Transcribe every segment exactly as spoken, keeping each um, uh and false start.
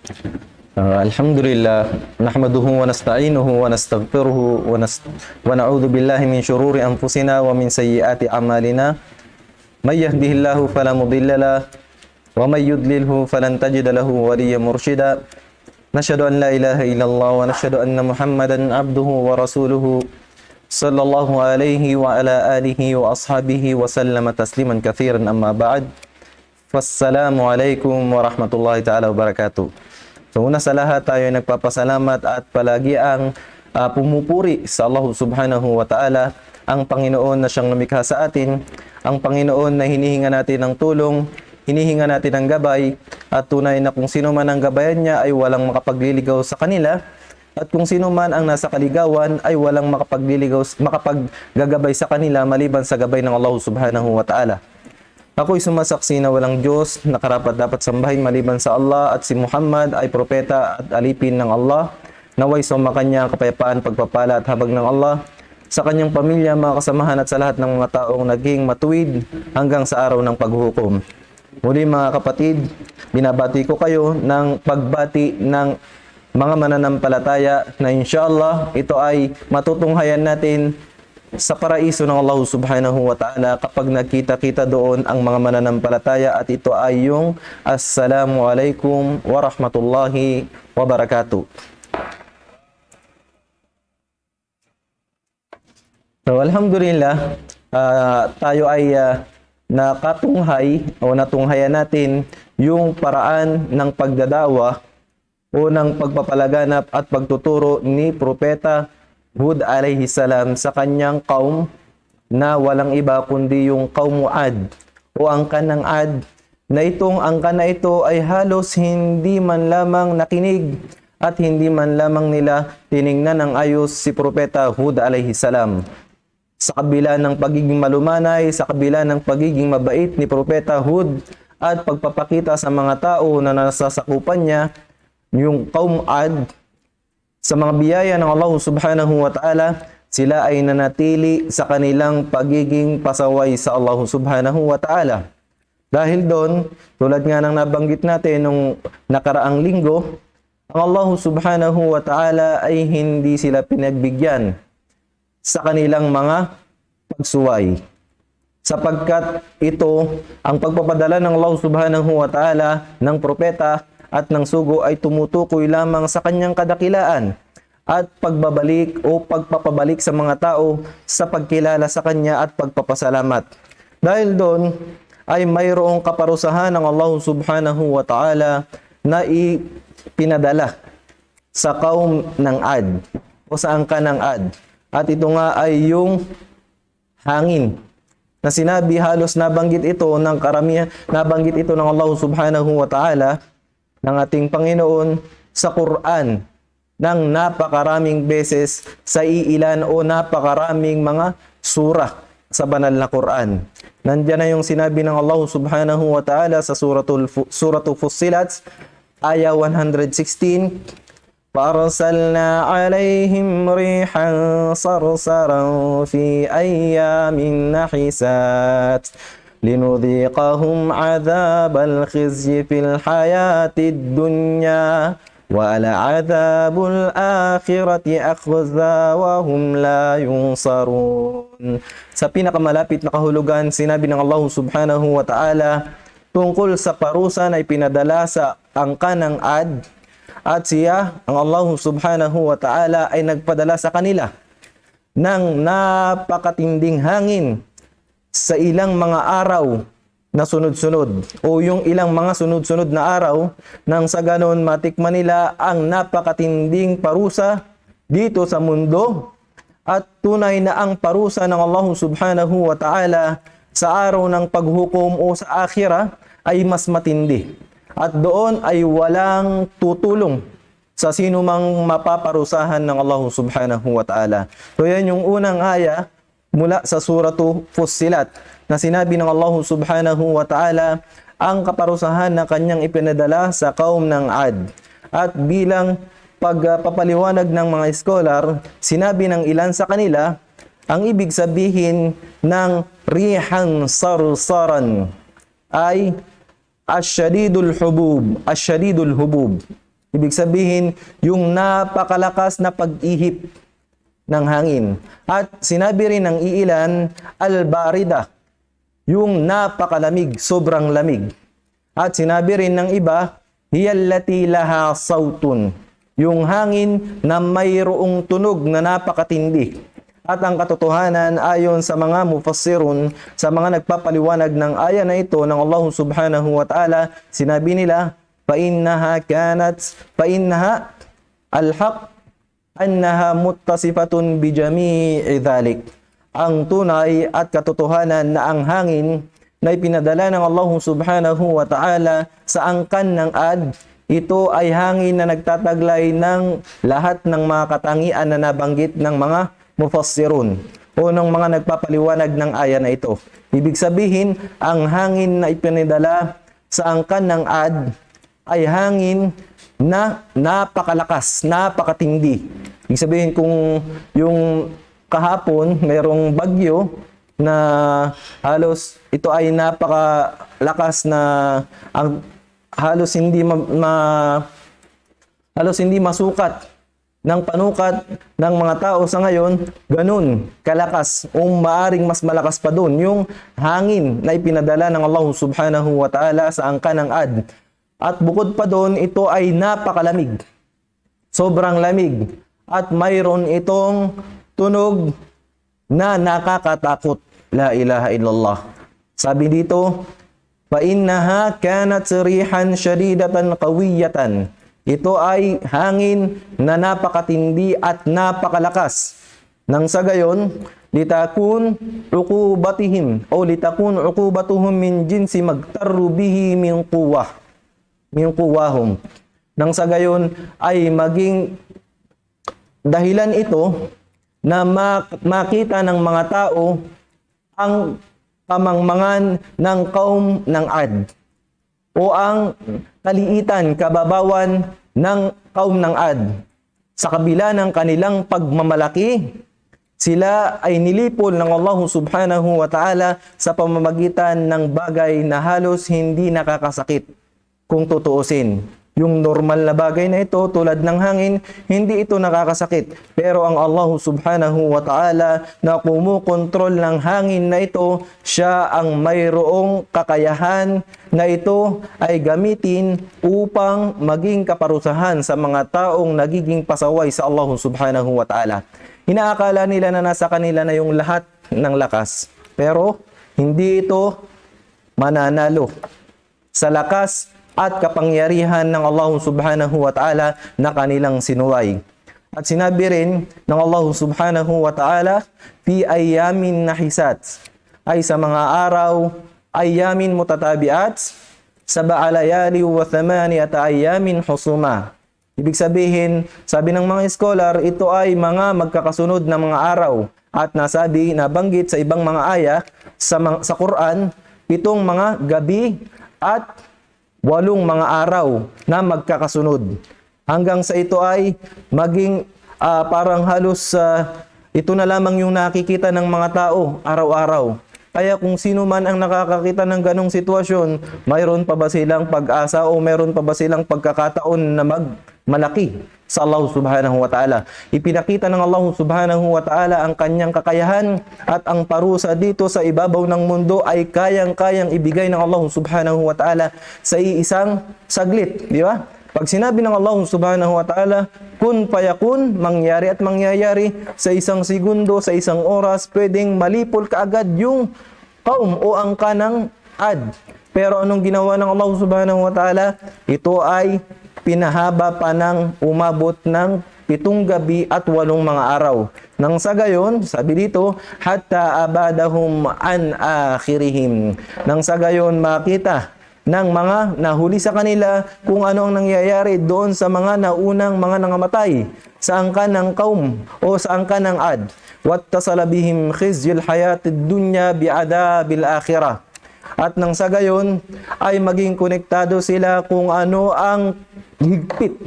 Uh, الحمد لله، نحمده ونستعينه ونستغفره ونست-، ونعوذ بالله من شرور أنفسنا ومن سيئات أعمالنا. من يهده الله فلا مضل له، ومن يضلله فلن تجد له وليا مرشدا. نشهد أن لا إله إلا الله، ونشهد أن محمدا عبده ورسوله، صلى الله عليه وعلى آله وأصحابه وسلم تسليما كثيرا، أما بعد. Assalamu alaykum warahmatullahi ta'ala wabarakatuh. So, una sa lahat, tayo ay nagpapasalamat at palagi ang, ah, pumupuri sa Allah Subhanahu wa Ta'ala, ang Panginoon na siyang lumikha sa atin, ang Panginoon na hinihinga natin ng tulong, hinihinga natin ng gabay, at tunay na kung sino man ang gabayan niya ay walang makapagliligaw sa kanila, at kung sino man ang nasa kaligawan ay walang makapagliligaw, makapaggagabay sa kanila maliban sa gabay ng Allah Subhanahu wa Ta'ala. Ako'y sumasaksi na walang Diyos na karapat-dapat sambahin maliban sa Allah, at si Muhammad ay propeta at alipin ng Allah. Nawa'y sumakanya ang kapayapaan, pagpapala at habag ng Allah sa kanyang pamilya, mga kasamahan at sa lahat ng mga taong naging matuwid hanggang sa araw ng paghukom. Muli, mga kapatid, binabati ko kayo ng pagbati ng mga mananampalataya na, inshallah, ito ay matutunghayan natin sa paraiso ng Allah Subhanahu wa Ta'ala kapag nagkita-kita doon ang mga mananampalataya, at ito ay yung Assalamu alaykum warahmatullahi wabarakatuh. So, alhamdulillah, ah, tayo ay, ah, nakatunghay o natunghayan natin yung paraan ng pagdadawa o ng pagpapalaganap at pagtuturo ni Propeta Hud alayhi salam sa kanyang kaum na walang iba kundi yung kaum Ad o angkan ng Ad, na itong angkan na ito ay halos hindi man lamang nakinig at hindi man lamang nila tiningnan ng ayos si Propeta Hud alayhi salam. Sa kabila ng pagiging malumanay, sa kabila ng pagiging mabait ni Propeta Hud at pagpapakita sa mga tao na nasasakupan niya, yung kaum Ad, sa mga biyaya ng Allah Subhanahu wa Ta'ala, sila ay nanatili sa kanilang pagiging pasaway sa Allah Subhanahu wa Ta'ala. Dahil doon, tulad nga ng nabanggit natin nung nakaraang linggo, ang Allah Subhanahu wa Ta'ala ay hindi sila pinagbigyan sa kanilang mga pagsuway. Sapagkat ito, ang pagpapadala ng Allah Subhanahu wa Ta'ala ng propeta at ng sugo ay tumutukoy lamang sa kanyang kadakilaan at pagbabalik o pagpapabalik sa mga tao sa pagkilala sa kanya at pagpapasalamat. Dahil doon ay mayroong kaparusahan ng Allah Subhanahu wa Ta'ala na ipinadala sa kaum ng Ad o sa angkan ng Ad. At ito nga ay yung hangin. Na sinabi, halos nabanggit ito ng karamihan, nabanggit ito ng Allah Subhanahu wa Ta'ala, ng ating Panginoon, sa Quran, ng napakaraming beses, sa iilan o napakaraming mga surah sa banal na Quran. Nandiyan na yung sinabi ng Allah Subhanahu wa Ta'ala sa Suratul Fu-, Suratul Fussilat, ayah one hundred sixteen, فأرسلنا عليهم ريحا صرصرا في أيام نحسات لنذيقهم عذاب الخزي في الحياة الدنيا ولعذاب الآخرة أخزى وهم لا ينصرون. Sa pinakamalapit na kahulugan, sinabi ng Allah Subhanahu wa Ta'ala tungkol sa parusa na ipinadala sa angkan ng Ad, at siya, ang Allah Subhanahu wa Ta'ala, ay nagpadala sa kanila ng napakatinding hangin sa ilang mga araw na sunod-sunod, o yung ilang mga sunod-sunod na araw, nang sa ganon matikman nila ang napakatinding parusa dito sa mundo, at tunay na ang parusa ng Allah Subhanahu wa Ta'ala sa araw ng paghukom o sa akhirah ay mas matindi. At doon ay walang tutulong sa sino mang mapaparusahan ng Allah Subhanahu wa Ta'ala. So, yan yung unang ayah mula sa Suratu Fussilat, na sinabi ng Allah Subhanahu wa Ta'ala ang kaparusahan na kanyang ipinadala sa kaum ng Ad. At bilang pagpapaliwanag ng mga scholar, sinabi ng ilan sa kanila, ang ibig sabihin ng rihan sarsaran ay ash-shadidul hubub, ash-shadidul hubub. Ibig sabihin, yung napakalakas na pag-ihip ng hangin. At sinabi rin ng iilan, al-barida, yung napakalamig, sobrang lamig. At sinabi rin ng iba, hiya allati laha sawtun, yung hangin na mayroong tunog na napakatindi. At ang katotohanan, ayon sa mga mufassirun, sa mga nagpapaliwanag ng aya na ito ng Allah Subhanahu wa Ta'ala, sinabi nila, فإنها كانت، فإنها الحق أنها متصفة بجميع ذلك. Ang tunay at katotohanan na ang hangin na ipinadala ng Allah Subhanahu wa Ta'ala sa angkan ng Ad, ito ay hangin na nagtataglay ng lahat ng mga katangian na nabanggit ng mga mufassirun o ng mga nagpapaliwanag ng aya na ito. Ibig sabihin, ang hangin na ipinadala sa angkan ng Ad ay hangin na napakalakas, napakatindi. Ibig sabihin, kung yung kahapon mayroong bagyo na halos ito ay napakalakas na ang halos hindi ma, ma- halos hindi masukat ng panukat ng mga tao sa ngayon, ganun kalakas o maaring mas malakas pa doon yung hangin na ipinadala ng Allah Subhanahu wa Ta'ala sa angkan ng Ad. At bukod pa doon, ito ay napakalamig. Sobrang lamig. At mayroon itong tunog na nakakatakot. La ilaha illallah. Sabi dito, فإنها كانت ريحا شديدة قوية. Ito ay hangin na napakatindi at napakalakas. Nang sa gayon, لتكون عقوبتهم أو لتكون عقوبتهم من جنس ما اغتروا به من قوة من قواهم. Nang sa gayon ay maging dahilan ito na ma- makita ng mga tao ang kamangmangan ng kaum ng Ad o ang kaliitan, kababawan ng kaum ng Ad. Sa kabila ng kanilang pagmamalaki, sila ay nilipol ng Allah Subhanahu wa Ta'ala sa pamamagitan ng bagay na halos hindi nakakasakit. Kung tutuusin, yung normal na bagay na ito, tulad ng hangin, hindi ito nakakasakit. Pero ang Allah Subhanahu wa Ta'ala na kumukontrol ng hangin na ito, siya ang mayroong kakayahan na ito ay gamitin upang maging kaparusahan sa mga taong nagiging pasaway sa Allah Subhanahu wa Ta'ala. Inaakala nila na nasa kanila na yung lahat ng lakas. Pero hindi ito mananalo sa lakas at kapangyarihan ng Allah Subhanahu wa Ta'ala na kanilang sinuway. At sinabi rin ng Allah Subhanahu wa Ta'ala, في أيام نحسات, ay sa mga araw, أيام متتابعات, سبع ليال وثمانية أيام حسوما. Ibig sabihin, sabi ng mga scholar, ito ay mga magkakasunod na mga araw. At nasabi, nabanggit sa ibang mga ayat sa, mga- sa Quran, pitong mga gabi at walong mga araw na magkakasunod. Hanggang sa ito ay maging, ah, parang halos, ah, ito na lamang yung nakikita ng mga tao araw-araw. Kaya kung sino man ang nakakakita ng ganong sitwasyon, mayroon pa ba silang pag-asa o mayroon pa ba silang pagkakataon na magmalaki sa Allah Subhanahu wa Ta'ala? Ipinakita ng Allah Subhanahu wa Ta'ala ang kanyang kakayahan at ang parusa dito sa ibabaw ng mundo ay kayang-kayang ibigay ng Allah Subhanahu wa Ta'ala sa iisang saglit, di ba? Pag sinabi ng Allah Subhanahu wa Ta'ala, kun fayakun, mangyari at mangyayari, sa isang segundo, sa isang oras, pwedeng malipol kaagad yung kaum o angkan ng Ad. Pero anong ginawa ng Allah Subhanahu wa Ta'ala? Ito ay pinahaba pa ng umabot ng pitong gabi at walong mga araw. Nang sa gayon, sabi dito, حتى أبادهم عن آخرهم. Nang sa gayon, makita ng mga nahuli sa kanila kung ano ang nangyayari doon sa mga naunang mga nangamatay sa angkan ng kaum o sa angkan ng Ad. واتصل بهم خزي الحياة الدنيا بعذاب الآخرة. At nang sa gayon ay maging konektado sila kung ano ang higpit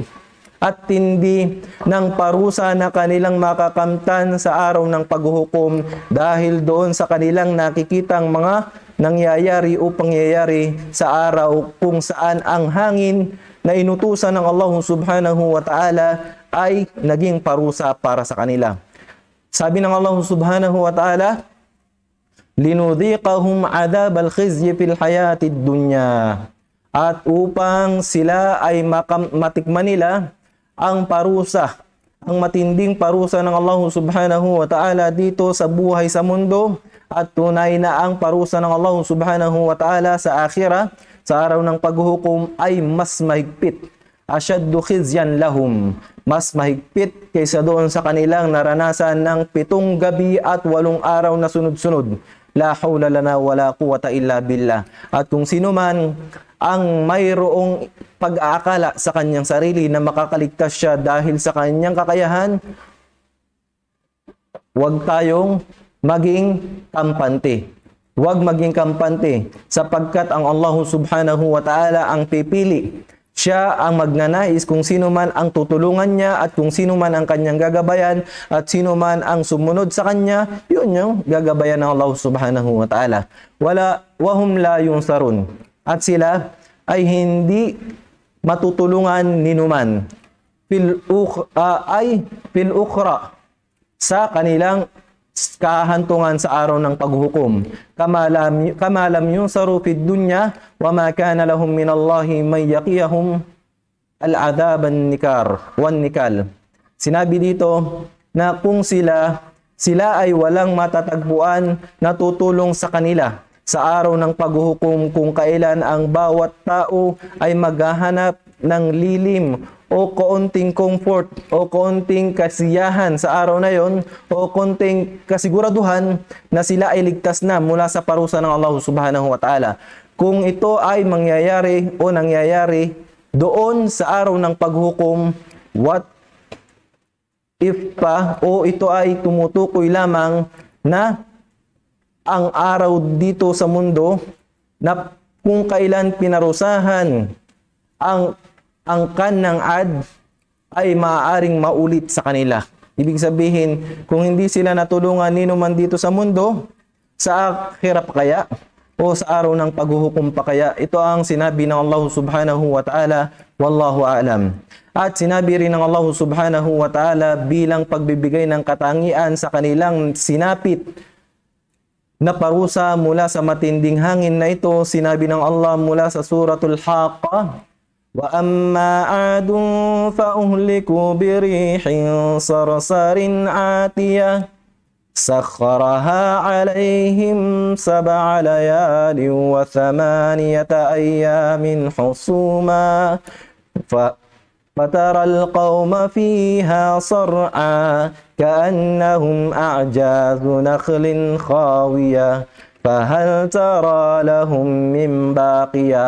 at tindi ng parusa na kanilang makakamtan sa araw ng paghuhukom dahil doon sa kanilang nakikitang mga nangyayari o pangyayari sa araw kung saan ang hangin na inutusan ng Allah Subhanahu wa Ta'ala ay naging parusa para sa kanila. Sabi ng Allah Subhanahu wa Ta'ala, لنذيقهم عذاب الخزي في الحياة الدنيا. At upang sila ay makam-, matikman nila ang parusa, ang matinding parusa ng Allah Subhanahu wa Ta'ala dito sa buhay sa mundo, at tunay na ang parusa ng Allah Subhanahu wa Ta'ala sa akhirat, sa araw ng paghuhukom, ay mas mahigpit. أشد خزيا لهم, mas mahigpit kaysa doon sa kanilang naranasan ng pitong gabi at walong araw na sunod-sunod. لا حول لنا ولا قوة إلا بالله. At kung sino man ang mayroong pag-aakala sa kanyang sarili na makakaligtas siya dahil sa kanyang kakayahan, huwag tayong maging kampante. Huwag maging kampante, sapagkat ang Allah Subhanahu wa Ta'ala ang pipili. Siya ang magnanais kung sino man ang tutulungan niya at kung sino man ang kanyang gagabayan at sino man ang sumunod sa kanya, yun yung gagabayan ng Allah Subhanahu wa Ta'ala. ولا، وهم لا ينصرون. At sila ay hindi matutulungan ninuman. في الأخ-، ah, ay في الأخرى, sa kanilang kahantungan sa araw ng paghuhukom. كما لم، كما لم ينصروا في الدنيا وما كان لهم من الله من يقيهم العذاب والنكال. Sinabi dito na kung sila, sila ay walang matatagpuan na tutulong sa kanila sa araw ng paghuhukom, kung kailan ang bawat tao ay maghahanap ng lilim o kaunting comfort o kaunting kasiyahan sa araw na yon o kaunting kasiguraduhan na sila ay ligtas na mula sa parusa ng Allah Subhanahu wa Ta'ala. Kung ito ay mangyayari o nangyayari doon sa araw ng paghuhukom, what if pa, o ito ay tumutukoy lamang na ang araw dito sa mundo na kung kailan pinarusahan ang, ang kan ng Ad ay maaaring maulit sa kanila. Ibig sabihin, kung hindi sila natulungan ninuman dito sa mundo, sa akhirat pa kaya, o sa araw ng paghuhukom pa kaya? Ito ang sinabi ng Allah Subhanahu wa Ta'ala, والله أعلم. At sinabi rin ng Allah Subhanahu wa Ta'ala bilang pagbibigay ng katangian sa kanilang sinapit na parusa mula sa matinding hangin na ito, sinabi ng Allah mula sa Suratul Haqqah, وأما عاد فأهلكوا بريح صرصر عاتية سخرها عليهم سبع ليال وثمانية أيام حسوما ف-، فترى القوم فيها صرعى كأنهم أعجاز نخل خاوية فهل ترى لهم من باقية.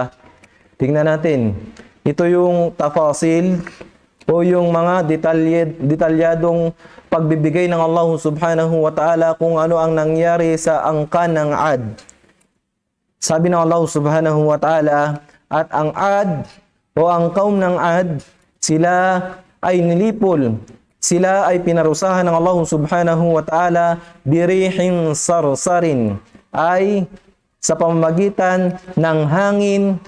Tingnan natin. Ito yung tafasil o yung mga detalye, detalyadong pagbibigay ng Allah Subhanahu wa Ta'ala kung ano ang nangyari sa angkan ng Ad. Sabi ng Allah Subhanahu wa Ta'ala, at ang Ad o ang kaum ng Ad, sila ay nilipol, sila ay pinarusahan ng Allah Subhanahu wa Ta'ala, بريح صرصر, ay sa pamamagitan ng hangin,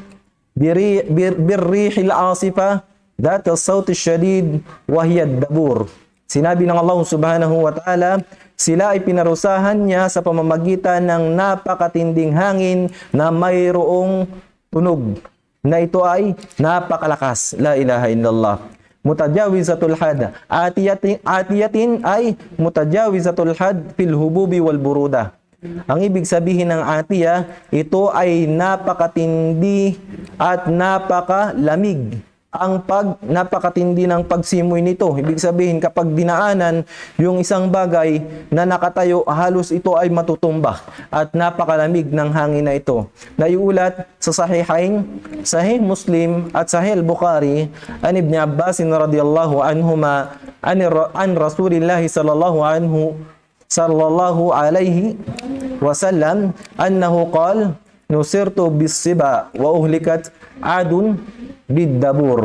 biri-, bir-, بالريح العاصفة ذات الصوت الشديد وهي الدبور. Sinabi ng Allah Subhanahu wa Ta'ala, sila ay pinarusahan niya sa pamamagitan ng napakatinding hangin na mayroong tunog, na ito ay napakalakas. لا إله إلا الله. متجاوزة الحد. عاتية، عاتية أي متجاوزة الحد في الهبوب والبرودة. Ang ibig sabihin ng atiya, ito ay napakatindi at napakalamig. Ang pag-, napakatindi ng pagsimoy nito. Ibig sabihin, kapag dinaanan yung isang bagay na nakatayo, halos ito ay matutumba. At napakalamig ng hangin na ito. Naiulat sa Sahihain, Sahih Muslim at Sahih Bukhari, عن ابن عباس رضي الله عنهما عن الر-، عن رسول الله صلى الله عنه صلى الله عليه وسلم أنه قال: نصرت بالصبا وأهلكت عاد بالدبور.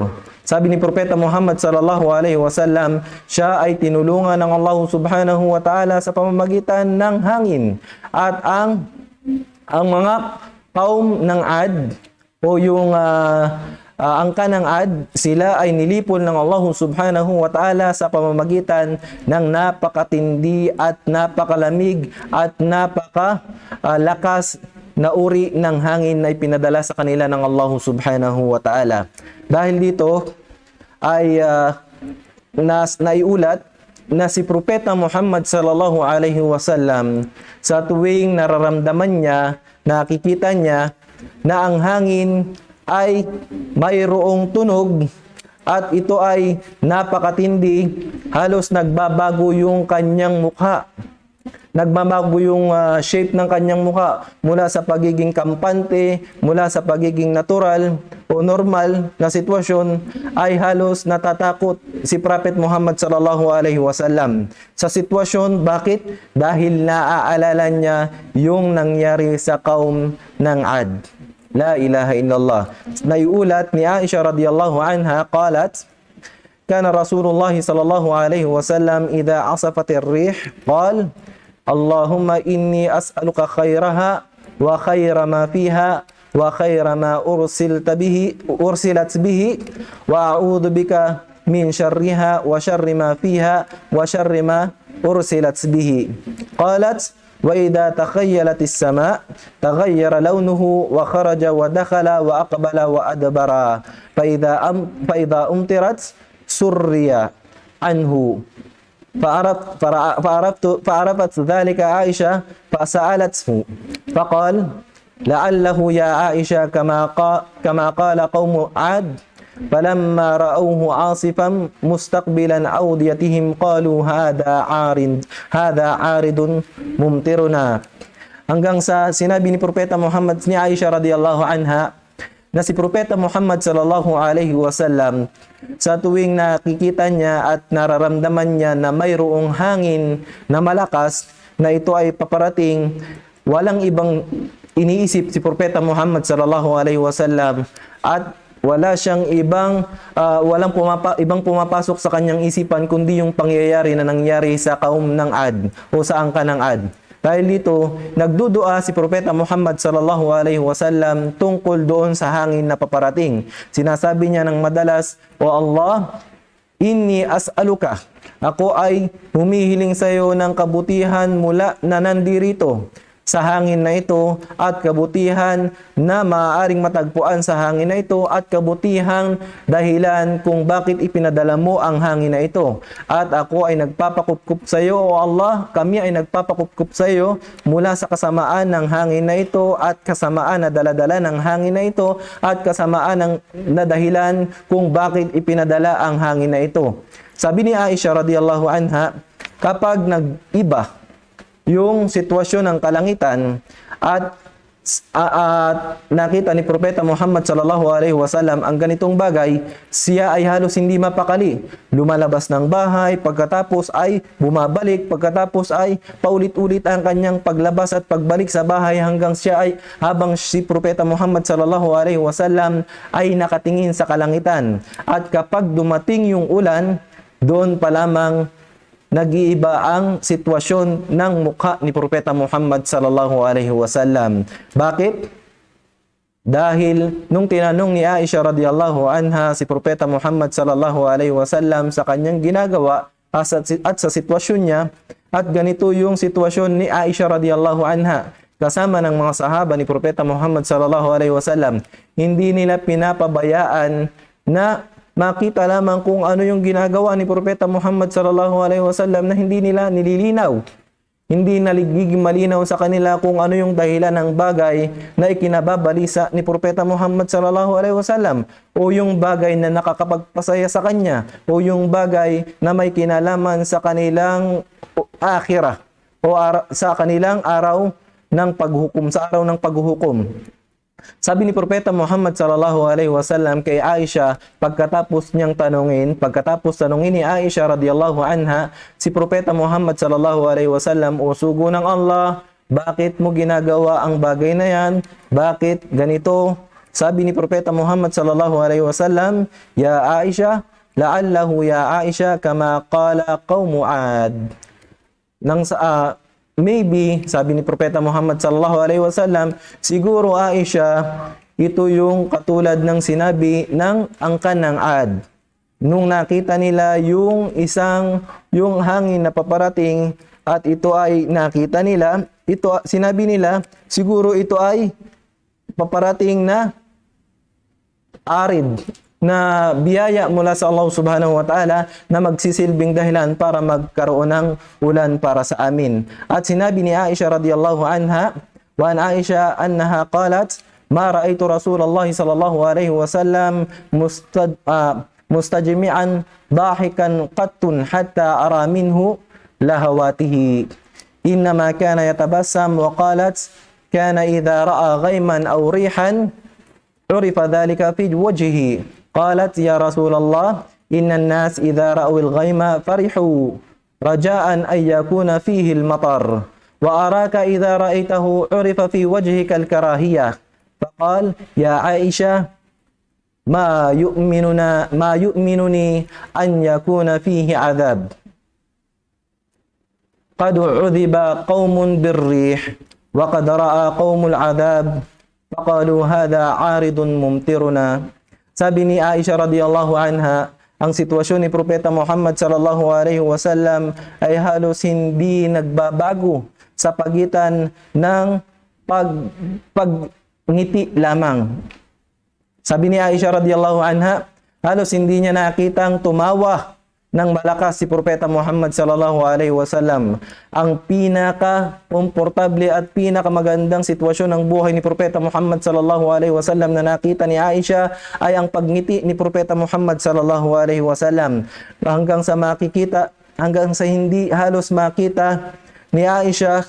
Sabi ni Propeta Muhammad sallallahu alaihi wasallam, siya ay tinulungan ng Allah Subhanahu wa Ta'ala sa pamamagitan ng hangin. At ang, ang mga kaum ng Ad, o yung, ah, ah, angkan ng Ad, sila ay nilipol ng Allah Subhanahu wa Ta'ala sa pamamagitan ng napakatindi at napakalamig at napaka, ah, lakas na uri ng hangin na ipinadala sa kanila ng Allah Subhanahu wa Ta'ala. Dahil dito ay, ah, nas-, naiulat na si Propeta Muhammad sallallahu alaihi wasallam, sa tuwing nararamdaman niya, nakikita niya na ang hangin ay mayroong tunog at ito ay napakatindi, halos nagbabago yung kanyang mukha. Nagbabago yung, ah, shape ng kanyang mukha, mula sa pagiging kampante, mula sa pagiging natural o normal na sitwasyon, ay halos natatakot si Prophet Muhammad sallallahu alaihi wasallam sa sitwasyon. Bakit? Dahil naaalala niya yung nangyari sa kaum ng Ad. La ilaha illallah. Naiulat ni Aisha radiyallahu anha, قالت: كان رسول الله صلى الله عليه وسلم إذا عصفت الريح قال: اللهم إني أسألك خيرها وخير ما فيها وخير ما أرسلت به، أرسلت به، وأعوذ بك من شرها وشر ما فيها وشر ما أرسلت به. قالت: وإذا تخيلت السماء تغير لونه وخرج ودخل وأقبل وأدبر، فإذا أم-، فإذا أمطرت سري عنه. فعرف-، فرع-، فعرفت، فعرفت ذلك عائشة فسألته فقال: لعله يا عائشة كما قا-، كما قال قوم عاد، فلما رأوه عاصفا مستقبلا أوديتهم قالوا هذا عارض، هذا عارض ممطرنا. Hanggang sa sinabi ni Propeta Muhammad, ni Aisha radiyallahu anha, na si Propeta Muhammad sallallahu alaihi wasallam, sa tuwing nakikita niya at nararamdaman niya na mayroong hangin na malakas na ito ay paparating, walang ibang iniisip si Propeta Muhammad sallallahu alaihi wasallam at wala siyang ibang, ah, walang pumapa-, ibang pumapasok sa kanyang isipan kundi yung pangyayari na nangyari sa kaum ng Ad o sa angkan ng Ad. Dahil dito, nagdudua si Propeta Muhammad sallallahu alaihi wasallam tungkol doon sa hangin na paparating. Sinasabi niya ng madalas, "O Allah, إني أسألك, aku ay humihiling sa iyo ng kabutihan mula na nandirito sa hangin na ito at kabutihan na maaaring matagpuan sa hangin na ito at kabutihang dahilan kung bakit ipinadala mo ang hangin na ito. At ako ay nagpapakupkup sa iyo, O Allah, kami ay nagpapakupkup sa iyo mula sa kasamaan ng hangin na ito at kasamaan na daladala ng hangin na ito at kasamaan ng, na dahilan kung bakit ipinadala ang hangin na ito." Sabi ni Aisha radiyallahu anha, kapag nag-iba yung sitwasyon ng kalangitan at, at nakita ni Propeta Muhammad sallallahu alaihi wasallam ang ganitong bagay, siya ay halos hindi mapakali. Lumalabas ng bahay, pagkatapos ay bumabalik, pagkatapos ay paulit-ulit ang kanyang paglabas at pagbalik sa bahay hanggang siya ay, habang si Propeta Muhammad sallallahu alaihi wasallam ay nakatingin sa kalangitan. At kapag dumating yung ulan, doon pa lamang nag-iiba ang sitwasyon ng mukha ni Propeta Muhammad sallallahu alaihi wasallam. Bakit? Dahil nung tinanong ni Aisha radiyallahu anha si Propeta Muhammad sallallahu alaihi wasallam sa kanyang ginagawa at sa, at sa sitwasyon niya, at ganito yung sitwasyon ni Aisha radiyallahu anha kasama ng mga sahaba ni Propeta Muhammad sallallahu alaihi wasallam, hindi nila pinapabayaan na makita lamang kung ano yung ginagawa ni Propeta Muhammad sallallahu alaihi wasallam na hindi nila nililinaw. Hindi nagiging malinaw sa kanila kung ano yung dahilan ng bagay na ikinababalisa ni Propeta Muhammad sallallahu alaihi wasallam, o yung bagay na nakakapagpasaya sa kanya, o yung bagay na may kinalaman sa kanilang akhirah, o ara-, sa kanilang araw ng paghukom, sa araw ng paghukom. Sabi ni Propeta Muhammad sallallahu alaihi wasallam kay Aisha, pagkatapos niyang tanungin, pagkatapos tanungin ni Aisha radiyallahu anha si Propeta Muhammad sallallahu alaihi wasallam, "O sugo ng Allah, bakit mo ginagawa ang bagay na yan? Bakit ganito?" Sabi ni Propeta Muhammad sallallahu alaihi wasallam, "Ya Aisha, لعله يا عائشة كما قال قوم عاد." Nang sa, ah, maybe, sabi ni Propeta Muhammad sallallahu alaihi wasallam, "Siguro, Aisha, Ito yung katulad ng sinabi ng angkan ng Ad. Nung nakita nila yung isang, yung hangin na paparating, at ito ay nakita nila, ito, sinabi nila, "Siguro ito ay paparating na arid, na biyaya mula sa Allah Subhanahu wa Ta'ala na magsisilbing dahilan para magkaroon ng ulan para sa amin." At sinabi ni Aisha radiyallahu anha, وعن عائشة أنها قالت: ما رأيت رسول الله صلى الله عليه وسلم مستد-، آه، مستجمعا ضاحكا قط حتى أرى منه لهواته. إنما كان يتبسم، وقالت: كان إذا رأى غيما أو ريحا عرف ذلك في وجهه. قالت: يا رسول الله، إن الناس إذا رأوا الغيم فرحوا رجاء أن يكون فيه المطر، وأراك إذا رأيته عرف في وجهك الكراهية. فقال: يا عائشة، ما يؤمننا، ما يؤمنني أن يكون فيه عذاب. قد عذب قوم بالريح وقد رأى قوم العذاب فقالوا هذا عارض ممطرنا. Sabi ni Aisha radiyallahu anha, ang sitwasyon ni Propeta Muhammad sallallahu alaihi wasallam ay halos hindi nagbabago sa pagitan ng pag-, pagngiti lamang. Sabi ni Aisha radiyallahu anha, halos hindi niya nakitang tumawa ng malakas si Propeta Muhammad sallallahu alaihi wasallam. Ang pinaka-komportable at pinakamagandang sitwasyon ng buhay ni Propeta Muhammad sallallahu alaihi wasallam na nakita ni Aisha ay ang pagngiti ni Propeta Muhammad sallallahu alaihi wasallam. Hanggang sa makikita, hanggang sa hindi halos makita ni Aisha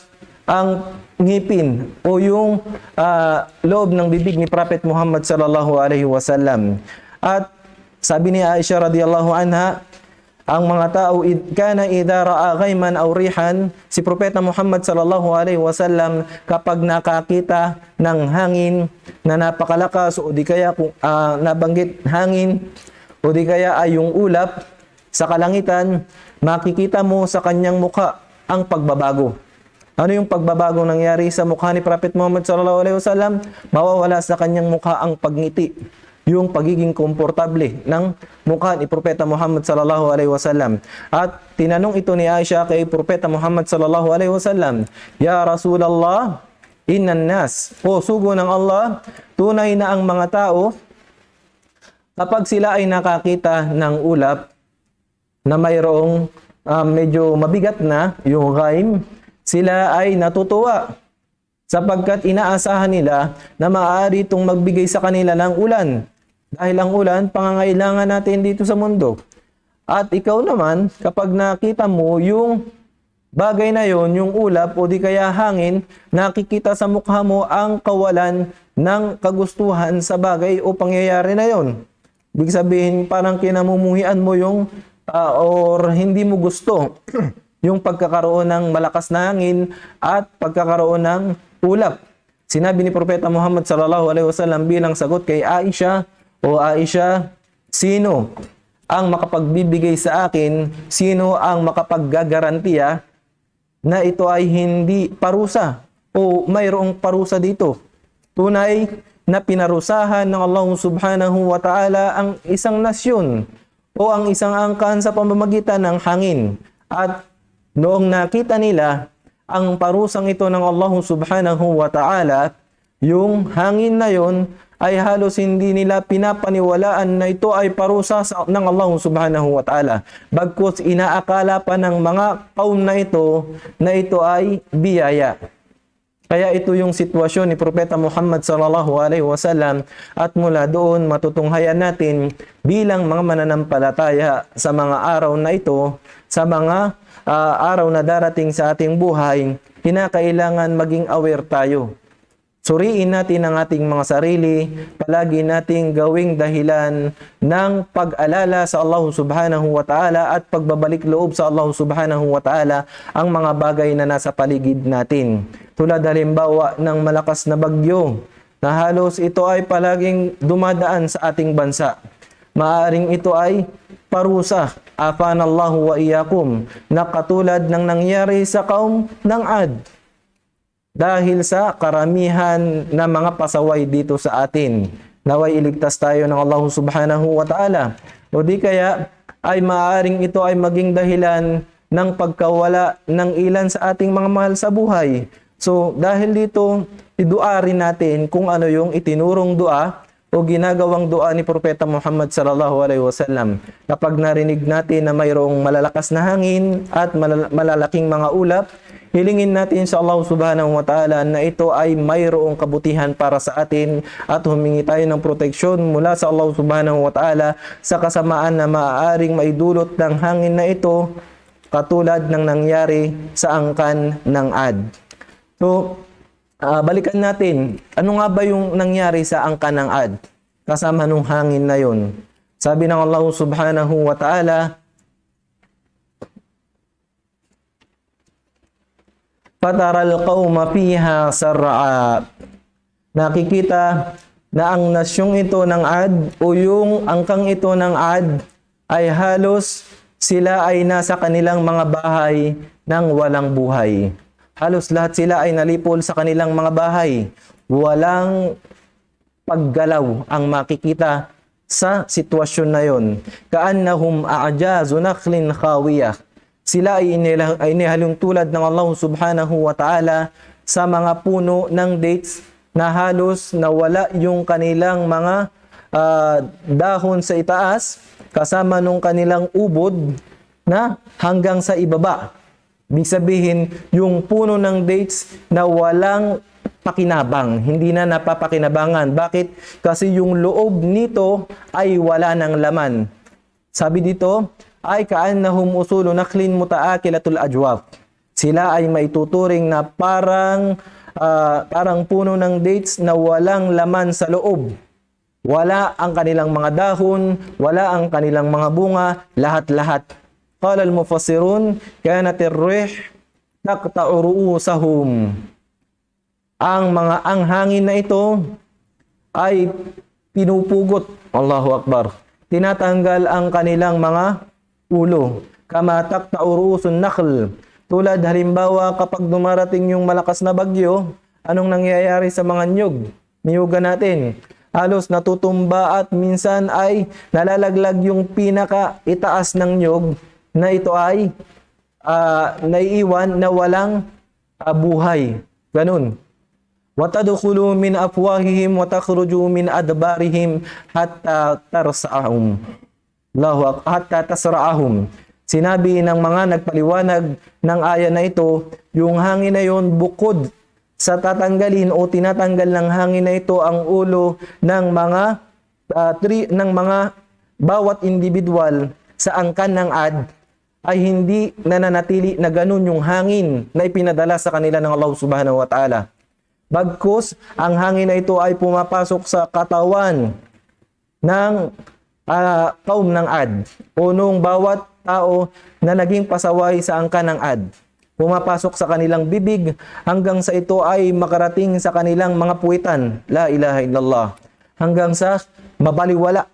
ang ngipin o yung, ah, loob ng bibig ni Prophet Muhammad sallallahu alaihi wasallam. At sabi ni Aisha radiyallahu anha, ang mga tao, id-, كان إذا رأى غيما أو ريحا, si Propeta Muhammad sallallahu alaihi wasallam, kapag nakakita ng hangin na napakalakas o di kaya kung, ah, nabanggit hangin o di kaya ay yung ulap, sa kalangitan, makikita mo sa kanyang mukha ang pagbabago. Ano yung pagbabago nangyari sa mukha ni Prophet Muhammad sallallahu alaihi wasallam? Mawawala sa kanyang mukha ang pagngiti, yung pagiging komportable ng mukha ni Propeta Muhammad sallallahu alaihi wasallam. At tinanong ito ni Aisha kay Propeta Muhammad sallallahu alaihi wasallam, "Ya Rasulullah, innan nas, o sugo ng Allah, tunay na ang mga tao, kapag sila ay nakakita ng ulap na mayroong, ah, medyo mabigat na, yung ghaim, sila ay natutuwa, sapagkat inaasahan nila na maaari itong magbigay sa kanila ng ulan. Dahil ang ulan, pangangailangan natin dito sa mundo. At ikaw naman, kapag nakita mo yung bagay na yon, yung ulap o di kaya hangin, nakikita sa mukha mo ang kawalan ng kagustuhan sa bagay o pangyayari na yon." Ibig sabihin, parang kinamumuhian mo yung, ah, or hindi mo gusto yung pagkakaroon ng malakas na hangin at pagkakaroon ng ulap. Sinabi ni Propeta Muhammad sallallahu alaihi wasallam bilang sagot kay Aisha, "O Aisha, sino ang makapagbibigay sa akin? Sino ang makapaggagarantiya na ito ay hindi parusa o mayroong parusa dito? Tunay na pinarusahan ng Allah Subhanahu wa Ta'ala ang isang nasyon o ang isang angkan sa pamamagitan ng hangin." At noong nakita nila ang parusang ito ng Allah Subhanahu wa Ta'ala, yung hangin na yon ay halos hindi nila pinapaniwalaan na ito ay parusa sa, ng Allah Subhanahu wa Ta'ala. Bagkus inaakala pa ng mga kaum na ito na ito ay biyaya. Kaya ito yung sitwasyon ni Propeta Muhammad sallallahu alaihi wasallam, at mula doon matutunghayan natin bilang mga mananampalataya sa mga araw na ito, sa mga, ah, araw na darating sa ating buhay, kinakailangan maging aware tayo. Suriin natin ang ating mga sarili, palagi nating gawing dahilan ng pag-alala sa Allah Subhanahu wa Ta'ala at pagbabalik loob sa Allah Subhanahu wa Ta'ala ang mga bagay na nasa paligid natin. Tulad halimbawa ng malakas na bagyo na halos ito ay palaging dumadaan sa ating bansa. Maaring ito ay parusa, afanallahu wa iyyakum, na katulad ng nangyari sa kaum ng Ad. dahil sa karamihan na mga pasaway dito sa atin. Naway iligtas tayo ng Allah Subhanahu wa Ta'ala. O di kaya ay maaaring ito ay maging dahilan ng pagkawala ng ilan sa ating mga mahal sa buhay. So, dahil dito, idua rin natin kung ano yung itinurong dua o ginagawang dua ni Propeta Muhammad sallallahu alaihi wasallam. Kapag narinig natin na mayroong malalakas na hangin at malal-, malalaking mga ulap, hilingin natin sa Allah Subhanahu wa Ta'ala na ito ay mayroong kabutihan para sa atin at humingi tayo ng proteksyon mula sa Allah Subhanahu wa Ta'ala sa kasamaan na maaaring maidulot ng hangin na ito, katulad ng nangyari sa angkan ng Ad. So, ah, balikan natin, ano nga ba yung nangyari sa angkan ng Ad? Kasama nung hangin na yun. Sabi ng Allah Subhanahu wa Ta'ala, فترى القوم فيها صرعى. Nakikita na ang nasyong ito ng Ad o yung angkang ito ng Ad ay halos sila ay nasa kanilang mga bahay nang walang buhay. Halos lahat sila ay nalipol sa kanilang mga bahay. Walang paggalaw ang makikita sa sitwasyon na yon. كأنهم أعجاز نخل خاوية. Sila ay inila-, ay inihalin tulad ng Allah Subhanahu wa Ta'ala sa mga puno ng dates na halos nawala yung kanilang mga, ah, dahon sa itaas, kasama nung kanilang ubod na hanggang sa ibaba. Ibig sabihin, yung puno ng dates na walang pakinabang, hindi na napapakinabangan. Bakit? Kasi yung loob nito ay wala ng laman. Sabi dito, ay كأنهم أصول نخل متآكلة الأجواف. Sila ay maituturing na parang, ah, parang puno ng dates na walang laman sa loob. Wala ang kanilang mga dahon, wala ang kanilang mga bunga, lahat-lahat. قال المفسرون: كانت الريح تقطع رؤوسهم. Ang mga, ang hangin na ito ay pinupugot. Allahu Akbar. Tinatanggal ang kanilang mga ulo. كما تقطع رؤوس النخل. Tulad halimbawa kapag dumarating yung malakas na bagyo, anong nangyayari sa mga niyog? Niyugan natin. Halos natutumba at minsan ay nalalaglag yung pinaka itaas ng niyog na ito ay, ah, naiiwan na walang, ah, buhay. Ganun. وتدخل من أفواههم وتخرج من أدبارهم حتى ترصعهم. Allahu Ak-, حتى تصرعهم. Sinabi ng mga nagpaliwanag ng aya na ito, yung hangin na yon bukod sa tatanggalin o tinatanggal ng hangin na ito ang ulo ng mga, ah, tri-, ng mga bawat individual sa angkan ng Ad, ay hindi nananatili na ganun yung hangin na ipinadala sa kanila ng Allah Subhanahu wa Ta'ala. Bagkus, ang hangin na ito ay pumapasok sa katawan ng, ah, kaum ng Ad, o nung bawat tao na naging pasaway sa angkan ng Ad. Pumapasok sa kanilang bibig hanggang sa ito ay makarating sa kanilang mga puwitan. La ilaha illallah. Hanggang sa mabaliwala,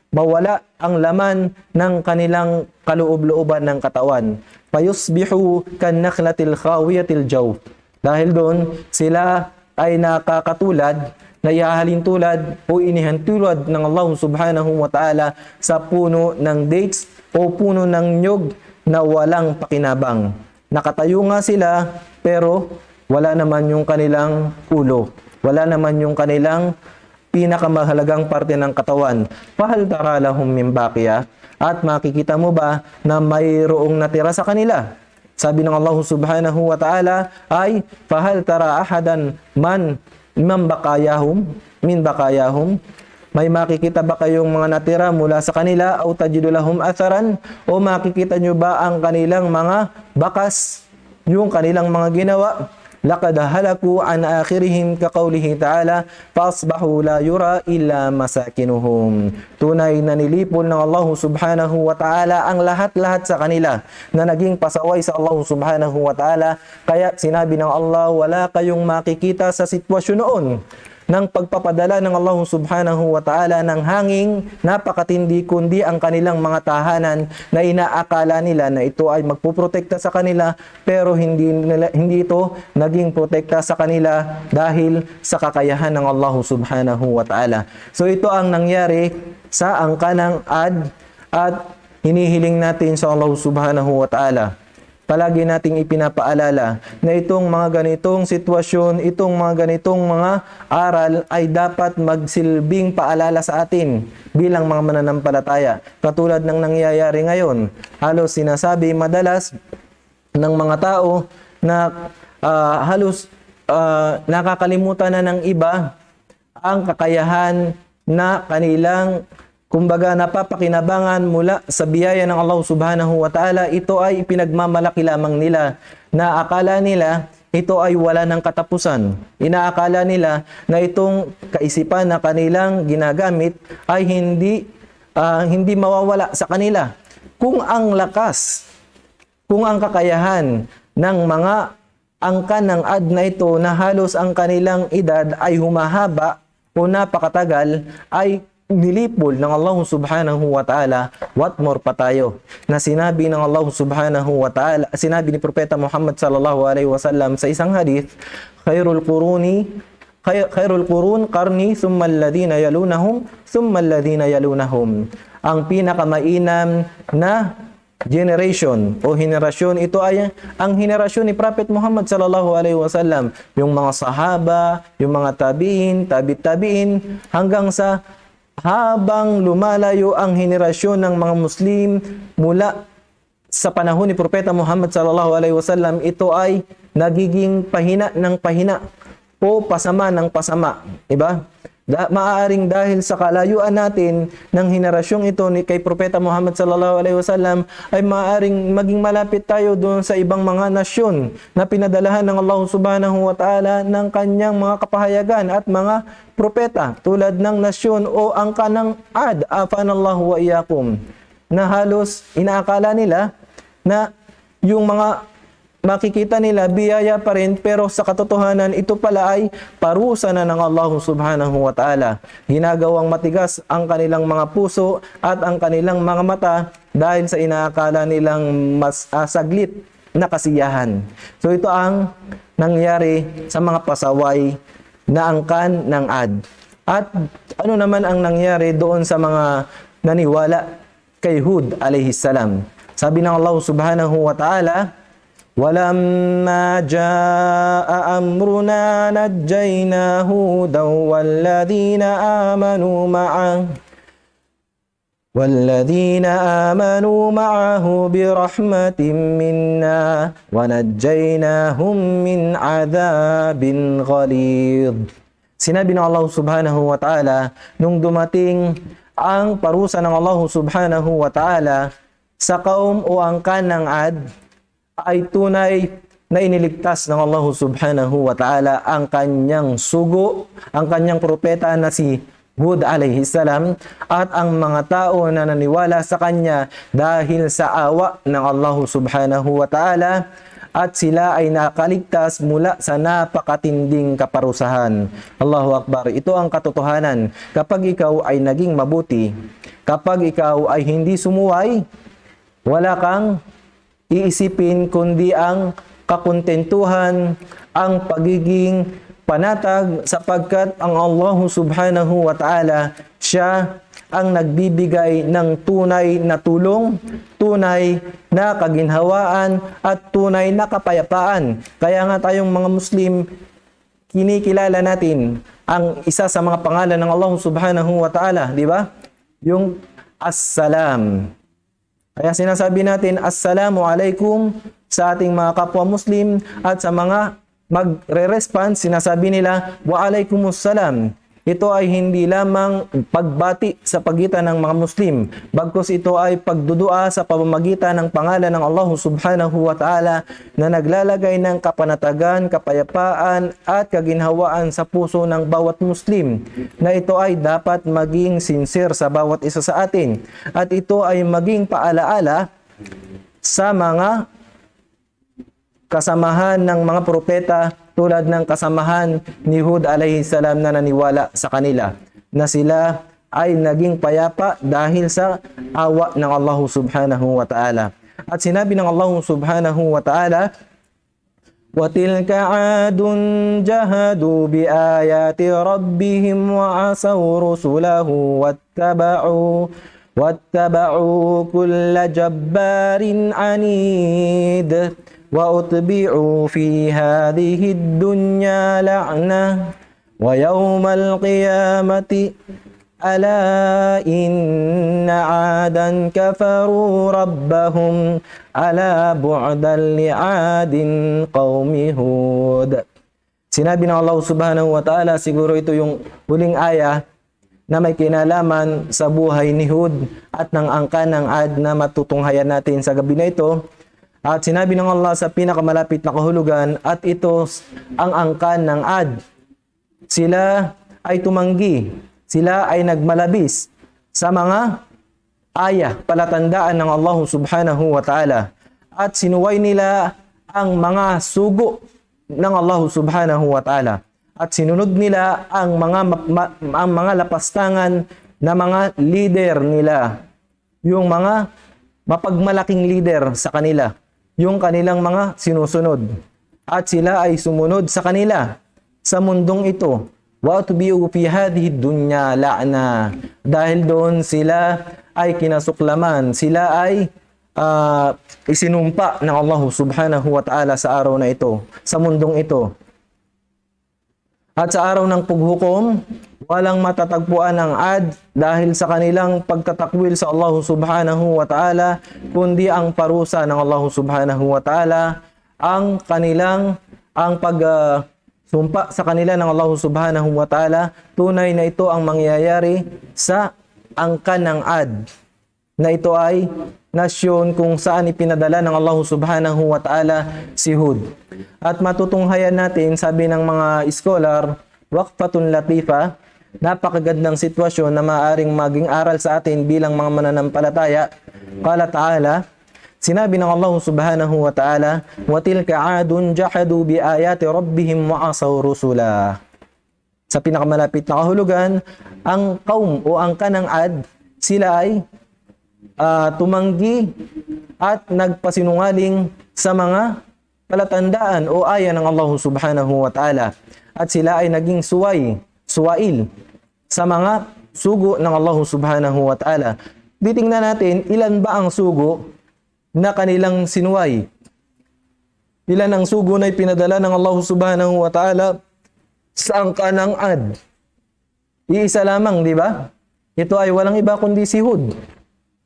mawala ang laman ng kanilang kaloob-looban ng katawan. فيصبحوا كالنخلة الخاوية الجوف. Dahil doon, sila ay nakakatulad, naihahalin tulad o inihan tulad ng Allah Subhanahu wa Ta'ala sa puno ng dates o puno ng nyug na walang pakinabang. Nakatayo nga sila, pero wala naman yung kanilang ulo. Wala naman yung kanilang pinakamahalagang parte ng katawan. فهل ترى لهم من باقية. At makikita mo ba na mayroong natira sa kanila? Sabi ng Allah Subhanahu wa Ta'ala ay, فهل ترى أحدا من، من بقاياهم، من بقاياهم. May makikita ba kayong mga natira mula sa kanila? أو تجد لهم أثرا. O makikita nyo ba ang kanilang mga bakas, yung kanilang mga ginawa? لقد هلكوا عن آخرهم كقوله تعالى: فأصبحوا لا يرى إلا مساكنهم. Tunay na nilipol ng Allah Subhanahu wa Ta'ala ang lahat-lahat sa kanila na naging pasaway sa Allah Subhanahu wa Ta'ala. Kaya sinabi ng Allah, wala kayong makikita sa sitwasyon noon. ng pagpapadala ng Allah Subhanahu wa Ta'ala ng hangin, napakatindi, kundi ang kanilang mga tahanan na inaakala nila na ito ay magpuprotekta sa kanila, pero hindi nila, hindi ito naging protekta sa kanila dahil sa kakayahan ng Allah Subhanahu wa Ta'ala. So ito ang nangyari sa angkan ng Ad, at hinihiling natin sa Allah Subhanahu wa Ta'ala, palagi nating ipinapaalala na itong mga ganitong sitwasyon, itong mga ganitong mga aral ay dapat magsilbing paalala sa atin bilang mga mananampalataya. Katulad ng nangyayari ngayon, halos sinasabi madalas ng mga tao na, ah, halos, ah, nakakalimutan na ng iba ang kakayahan na kanilang, kumbaga, napapakinabangan mula sa biyaya ng Allah Subhanahu wa Ta'ala. Ito ay ipinagmamalaki lamang nila, na akala nila ito ay wala ng katapusan. Inaakala nila na itong kaisipan na kanilang ginagamit ay hindi, ah, hindi mawawala sa kanila. Kung ang lakas, kung ang kakayahan ng mga angkan ng Ad na ito na halos ang kanilang edad ay humahaba o napakatagal, ay nilipol ng Allah Subhanahu wa Ta'ala, what more pa tayo? Na sinabi ng Allah Subhanahu wa Ta'ala, sinabi ni Propeta Muhammad sallallahu alaihi wasallam sa isang hadith, "Khairul quruni, khay-, khairul qurun qarni, thumma alladhina yalunahum, thumma alladhina yalunahum." Ang pinakamainam na generation o henerasyon, ito ay ang henerasyon ni Prophet Muhammad sallallahu alaihi wasallam, yung mga sahaba, yung mga tabi'in, tabi' tabi'in, hanggang sa habang lumalayo ang henerasyon ng mga Muslim mula sa panahon ni Propeta Muhammad sallallahu alaihi wasallam, ito ay nagiging pahina ng pahina o pasama ng pasama, di ba? Da-, maaaring dahil sa kalayuan natin ng henerasyong ito ni kay Propeta Muhammad sallallahu alaihi wasallam, ay maaaring maging malapit tayo doon sa ibang mga nasyon na pinadalahan ng Allah Subhanahu wa Ta'ala ng kanyang mga kapahayagan at mga propeta, tulad ng nasyon o angkan ng Ad, afanallahu wa iyyakum, na halos inaakala nila na yung mga makikita nila biyaya pa rin, pero sa katotohanan ito pala ay parusa na ng Allah Subhanahu wa Ta'ala. Ginagawang matigas ang kanilang mga puso at ang kanilang mga mata dahil sa inaakala nilang mas, ah, saglit na kasiyahan. So ito ang nangyari sa mga pasaway na angkan ng Ad. At ano naman ang nangyari doon sa mga naniwala kay Hud alayhi salam? Sabi ng Allah Subhanahu wa Ta'ala, "Walamma jaa amruna najjayna Hudan walladhina amanu ma'ah, walladhina amanu ma'ahu birahmatin minna wa najjaynahum min adhabin ghalidh." Sinabi ng Allah Subhanahu wa Ta'ala, nung dumating ang parusa ng Allah Subhanahu wa Ta'ala sa kaum o angkan ng Ad, ay tunay na iniligtas ng Allah Subhanahu wa Ta'ala ang kanyang sugo, ang kanyang propeta na si Hud alayhi salam, at ang mga tao na naniwala sa kanya dahil sa awa ng Allah Subhanahu wa Ta'ala, at sila ay nakaligtas mula sa napakatinding kaparusahan. Allahu Akbar. Ito ang katotohanan. Kapag ikaw ay naging mabuti, kapag ikaw ay hindi sumuway, wala kang iisipin kundi ang kakuntentuhan, ang pagiging panatag, sapagkat ang Allah Subhanahu wa Ta'ala, siya ang nagbibigay ng tunay na tulong, tunay na kaginhawaan, at tunay na kapayapaan. Kaya nga tayong mga Muslim, kinikilala natin ang isa sa mga pangalan ng Allah Subhanahu wa Ta'ala, di ba? Yung As-Salam. Kaya sinasabi natin, "Assalamu alaikum," sa ating mga kapwa Muslim, at sa mga magre-respond, sinasabi nila, "Wa alaikumus salam." Ito ay hindi lamang pagbati sa pagitan ng mga Muslim, bagkus ito ay pagdudua sa pamamagitan ng pangalan ng Allah Subhanahu wa Ta'ala na naglalagay ng kapanatagan, kapayapaan, at kaginhawaan sa puso ng bawat Muslim, na ito ay dapat maging sincere sa bawat isa sa atin. At ito ay maging paalaala sa mga kasamahan ng mga propeta tulad ng kasamahan ni Hud alayhi salam na naniwala sa kanila, na sila ay naging payapa dahil sa awa ng Allahu Subhanahu wa Ta'ala. At sinabi ng Allahu Subhanahu wa Ta'ala, وتلك عاد جحدوا بآيات ربهم وعصوا رسله واتبعوا واتبعوا كل جبار عنيد وأتبعوا في هذه الدنيا لعنة ويوم القيامة ألا إن عادا كفروا ربهم ألا بعدا لعاد قوم هود. Sinabi ng Allah Subhanahu wa Ta'ala, siguro ito yung huling ayah na may kinalaman sa buhay ni Hud at ng angkan ng Ad na matutunghayan natin sa gabi na ito. At sinabi ng Allah sa pinakamalapit na kahulugan, at ito ang angkan ng Ad. Sila ay tumanggi, sila ay nagmalabis sa mga ayah, palatandaan ng Allah Subhanahu wa Ta'ala. At sinuway nila ang mga sugo ng Allah Subhanahu wa Ta'ala. At sinunod nila ang mga ma-, ma-, ang mga lapastangan na mga leader nila, yung mga mapagmalaking leader sa kanila, yung kanilang mga sinusunod. At sila ay sumunod sa kanila sa mundong ito. وأتبعوا في هذه الدنيا لعنة. Dahil doon sila ay kinasuklaman, sila ay, ah, isinumpa ng Allah Subhanahu wa Ta'ala sa araw na ito, sa mundong ito. At sa araw ng paghukom, walang matatagpuan ang Ad dahil sa kanilang pagtatakwil sa Allah Subhanahu wa Ta'ala, kundi ang parusa ng Allah Subhanahu wa Ta'ala, ang kanilang, ang pag, ah, sumpa sa kanila ng Allah Subhanahu wa Ta'ala, tunay na ito ang mangyayari sa angkan ng Ad, na ito ay nasyon kung saan ipinadala ng Allah Subhanahu wa Ta'ala si Hud. At matutunghayan natin, sabi ng mga scholar, وقفة لطيفة, napakagandang sitwasyon na maaaring maging aral sa atin bilang mga mananampalataya. قال تعالى, sinabi ng Allah Subhanahu wa Ta'ala, وتلك عاد جحدوا بآيات ربهم وعصوا رسله. Sa pinakamalapit na kahulugan, ang kaum o angkan ng Ad, sila ay, ah, tumanggi at nagpasinungaling sa mga palatandaan o ayah ng Allah Subhanahu wa Ta'ala. At sila ay naging suway, suwail sa mga sugo ng Allah Subhanahu wa Ta'ala. Titingnan natin, ilan ba ang sugo na kanilang sinuway? Ilan ang sugo na ipinadala ng Allah Subhanahu wa Ta'ala sa angkan ng Ad? Iisa lamang, di ba? Ito ay walang iba kundi si Hud.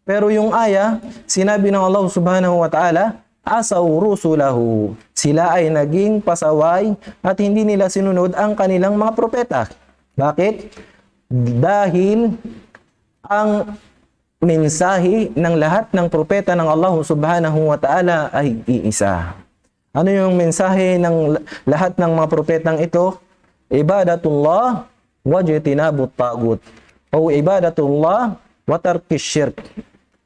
Pero yung ayah, sinabi ng Allah Subhanahu wa Ta'ala, عصوا رسله. Sila ay naging pasaway at hindi nila sinunod ang kanilang mga propeta. Bakit? Dahil ang mensahe ng lahat ng propeta ng Allah Subhanahu wa Ta'ala ay iisa. Ano yung mensahe ng la-, lahat ng mga propetang ito? عبادة الله واجتناب الطاغوت. O عبادة الله وترك الشرك.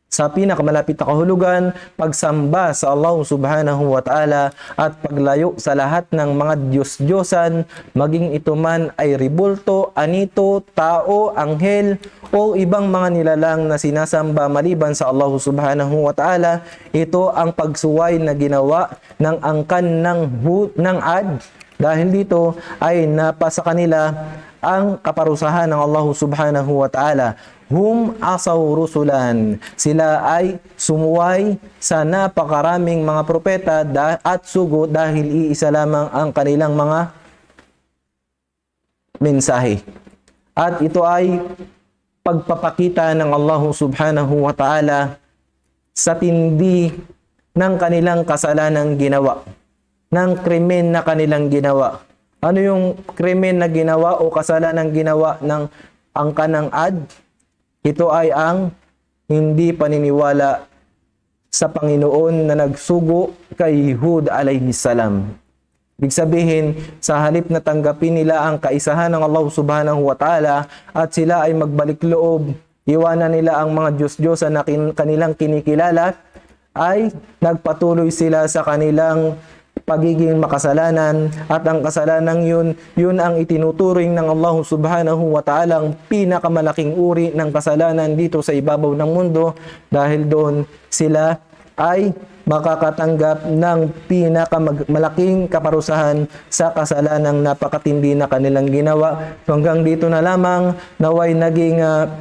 Sa pinakamalapit na kahulugan, pagsamba sa Allah Subhanahu wa Ta'ala at paglayo sa lahat ng mga diyos-diyosan, maging ito man ay rebulto, anito, tao, anghel, o ibang mga nilalang na sinasamba maliban sa Allah Subhanahu wa Ta'ala. Ito ang pagsuway na ginawa ng angkan ng Hu-, ng Ad. Dahil dito ay napasa kanila ang kaparusahan ng Allah Subhanahu wa Ta'ala. هم عصوا رسله. Sila ay sumuway sa napakaraming mga propeta da-, at sugo dahil iisa lamang ang kanilang mga mensahe. At ito ay pagpapakita ng Allah Subhanahu wa Ta'ala sa tindi ng kanilang kasalanang ginawa, ng krimen na kanilang ginawa. Ano yung krimen na ginawa o kasalanang ginawa ng angkan ng Ad? Ito ay ang hindi paniniwala sa Panginoon na nagsugo kay Hud alayhi salam. Ibig sabihin, sa halip na tanggapin nila ang kaisahan ng Allah Subhanahu wa Ta'ala at sila ay magbalik loob, iwanan nila ang mga diyos-diyosan na kin-, kanilang kinikilala, ay nagpatuloy sila sa kanilang pagiging makasalanan, at ang kasalanan yun, yun ang itinuturing ng Allah Subhanahu wa Ta'ala ang pinakamalaking uri ng kasalanan dito sa ibabaw ng mundo, dahil doon sila ay makakatanggap ng pinakamalaking kaparusahan sa kasalanang napakatindi na kanilang ginawa. So hanggang dito na lamang, naway naging, ah,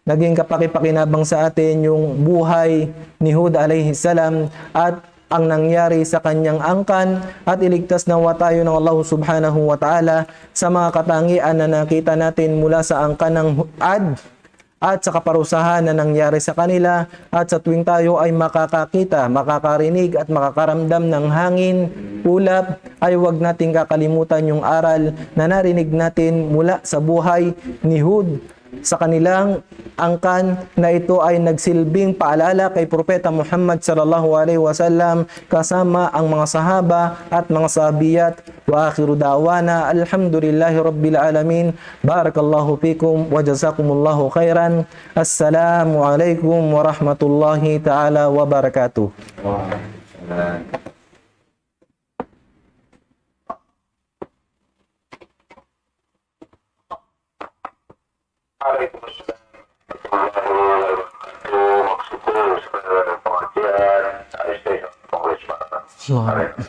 naging kapakipakinabang sa atin yung buhay ni Hud alayhi salam at ang nangyari sa kanyang angkan, at iligtas nawa tayo ng Allah Subhanahu wa Ta'ala sa mga katangian na nakita natin mula sa angkan ng Ad at sa kaparusahan na nangyari sa kanila, at sa tuwing tayo ay makakakita, makakarinig at makakaramdam ng hangin, ulap, ay huwag nating kakalimutan yung aral na narinig natin mula sa buhay ni Hud sa kanilang angkan, na ito ay nagsilbing paalala kay Propeta Muhammad sallallahu alaihi wasallam kasama ang mga sahaba at mga sahabiyat. وآخر دعوانا أن الحمد لله رب العالمين. بارك الله فيكم وجزاكم الله خيرا. السلام عليكم ورحمة الله تعالى وبركاته. Assalamu alaikum.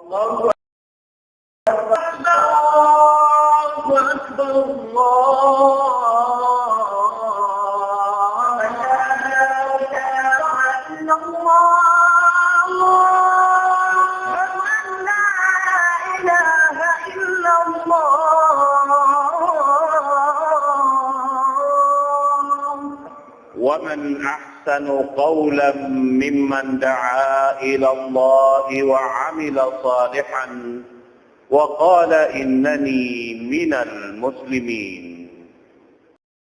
Allahu Akbar, Allahu Akbar, Allahu Akbar, Allahu Akbar. أشهد أن لا إله إلا الله. ومن أحسن قولا ممن دعا إلى الله وعمل صالحا وقال إنني من المسلمين.